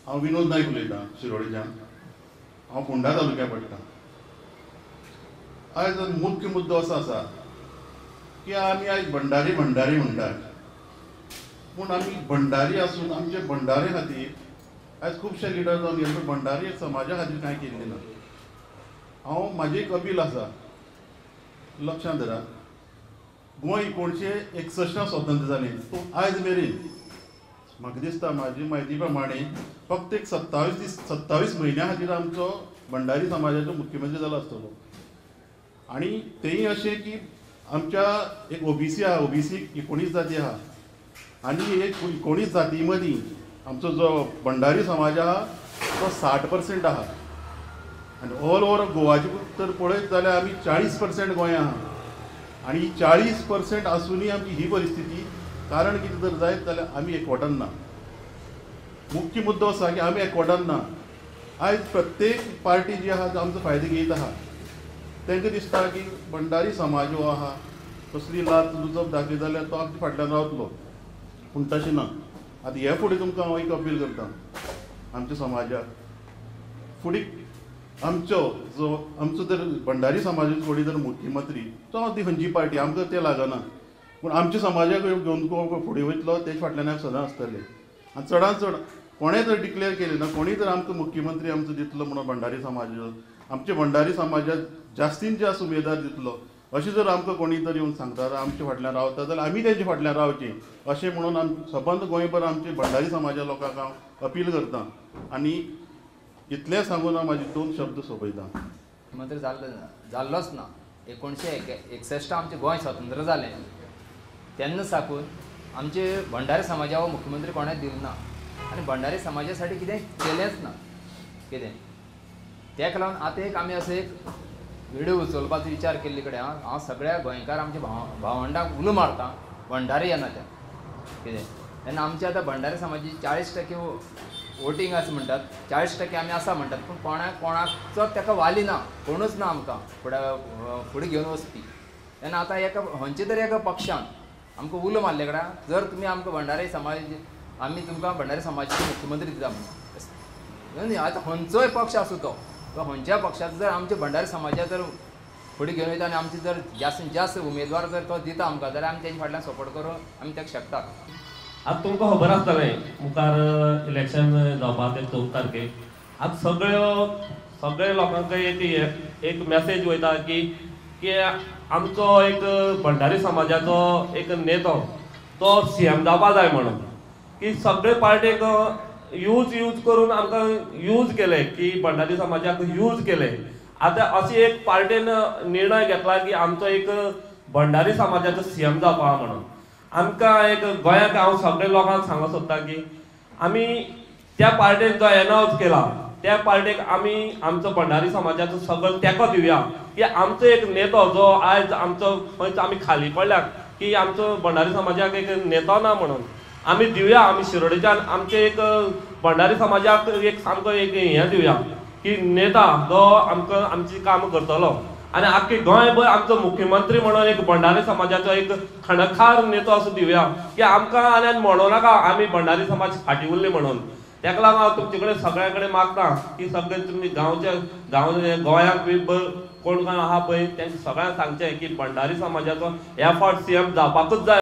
हांव विनोद नायक उलयतां शिरोडेच्यान. हांव फोंडा तालुक्या पडटा. आयज मुख्य मुद्दो असो आसा की आमी आयज भंडारी भंडारी म्हणटात, पूण आमी भंडारी आसून आमचे भंडारे खातीर आयज खुबशे लिडर जावन गेले, पूण भंडारी समाजा खातीर कांय केल्लें ना. हांव म्हाजी एक अपील आसा, लक्षांत धरात, गोंय 1961 स्वतंत्र जालें, तो आयज मेरेन म्हाका दिसता म्हाजी म्हायती प्रमाणे फक्त एक 27 दीस 27 म्हयन्या खातीर आमचो भंडारी समाजाचो मुख्यमंत्री जाला आसतलो. आनी तेंय अशें की आमच्या एक ओबीसी आहा, ओबीसी 19 जाती आहा आनी एक 19 जाती मदीं आमचो जो भंडारी समाज आहा तो 60% आहा आनी ऑल ओवर गोवाचे तर पळयत जाल्यार आमी 40% गोंया आहा आनी 40% आसूनय आमची ही परिस्थिती. कारण कितें जर जायत जाल्यार आमी एकवटान ना. मुख्य मुद्दो आसा की आमी एकवटान ना. आयज प्रत्येक पार्टी जी आहा आमचो फायदो घेयत आहा. तांकां दिसता की भंडारी समाज हो आहा, कसली लाच लुचप दाखयत जाल्यार तो आमच्या फाटल्यान रावतलो, पूण तशें ना. आतां हे फुडें तुमकां हांव एक अपील करता आमच्या समाजाक, फुडें आमचो जो आमचो जर भंडारी समाजाचो फुडें जर मुख्यमंत्री तो ती खंयची पार्टी आमकां तें लागना, पूण आमच्या समाजाक घेवन फुडें वयतलो तेजे फाटल्यान आमी सदां आसतले. आनी चडान चड कोणें जर डिक्लेअर केलें ना, कोणीय जर आमकां मुख्यमंत्री आमचो दितलो म्हणून भंडारी समाजाचो, आमच्या भंडारी समाजाक जास्तीन जास्त उमेदवार दितलो अशें जर आमकां कोणी तर येवन सांगता आमच्या फाटल्यान रावता जाल्यार आमी तेंच्या फाटल्यान रावचें अशें म्हणून आम सबंद गोंयभर आमचे भंडारी समाजा लोकांक हांव अपील करता आनी इतलें सांगून हांव म्हाजे 2 शब्द सोंपयता. मुख्यमंत्री जाल्लोच ना. 1961 आमचें गोंय स्वतंत्र जालें तेन्ना साकून आमचे भंडारी समाजा हो मुख्यमंत्री कोणें दिलो ना आनी भंडारी समाजा साठी कितें केलेंच ना कितें. तेका लागून आतां एक आमी असो एक विडियो उचलपाचो विचार केल्ले कडेन हांव सगळ्या गोंयकार आमच्या भावंडांक उलो मारता भंडारी येना त्या कितें. तेन्ना आमच्या आतां भंडारी समाजाची 40% वोटींग आसा म्हणटात, 40% आमी आसा म्हणटात, पूण कोणाचो ताका वाली ना, कोणूच ना आमकां फुडें घेवन वचपी. तेन्ना आतां एका खंयच्या तरी एका पक्षान आमकां उलो मारले कडेन जर तुमी आमकां भंडारी समाज आमी तुमकां भंडारी समाजाचे मुख्यमंत्री दिता म्हणून, आतां खंयचोय पक्ष आसूं तो खंयच्या पक्षाचो जर आमच्या भंडारी समाजा जर फुडें घेवन वयता आनी आमचे जर जास्तीन जास्त उमेदवार जर तो दिता आमकां जाल्यार आमी तेजे फाटल्यान सपोर्ट करून आमी ताका शकतात. आतां तुमकां खबर आसतलें मुखार इलेक्शन जावपाक तें 14 तारखेक. आतां सगळे लोकांक एक मॅसेज वयता की की आमचो एक भंडारी समाजाचो एक नेतो तो सीएम जावपा जाय म्हणून, की सगळे पार्टेक यूज करून आमकां यूज केले की भंडारी समाजाक यूज केले. आतां अशी एक पार्टेन निर्णय घेतला की आमचो एक भंडारी समाजाचो सीएम जावपा म्हणून. आमकां एक गोंयांत हांव सगळे लोकांक सांगूंक सोदता की आमी त्या पार्टेन जो एनावन्स केला त्या पार्टेक आमी आमचो भंडारी समाजाचो सगळो तेंको दिवया की आमचो एक नेतो जो आयज आमचो खंयच आमी खाली पडल्या की आमचो भंडारी समाजाक एक नेतो ना म्हणून आमी दिवया. आमी शिरोडेच्यान आमचे एक भंडारी समाजाक एक सामको एक हें दिवया की नेता जो आमकां आमची कामां करतलो आनी आख्खी गोंयभर आमचो मुख्यमंत्री म्हणून एक भंडारी समाजाचो एक खणखार नेतो असो दिवया की आमकां आनी म्हणूं नाका आमी भंडारी समाज फाटीं उरले म्हणून. तेका लागून हांव तुमचे कडेन सगळ्या कडेन मागता की सगळे तुमी गांवचे गांव गोंयांक बी कोण कोण आहा पळय तेंकां सगळ्यांक सांगचें की भंडारी समाजाचो ह्या फावट सीएम जावपाकूच जाय.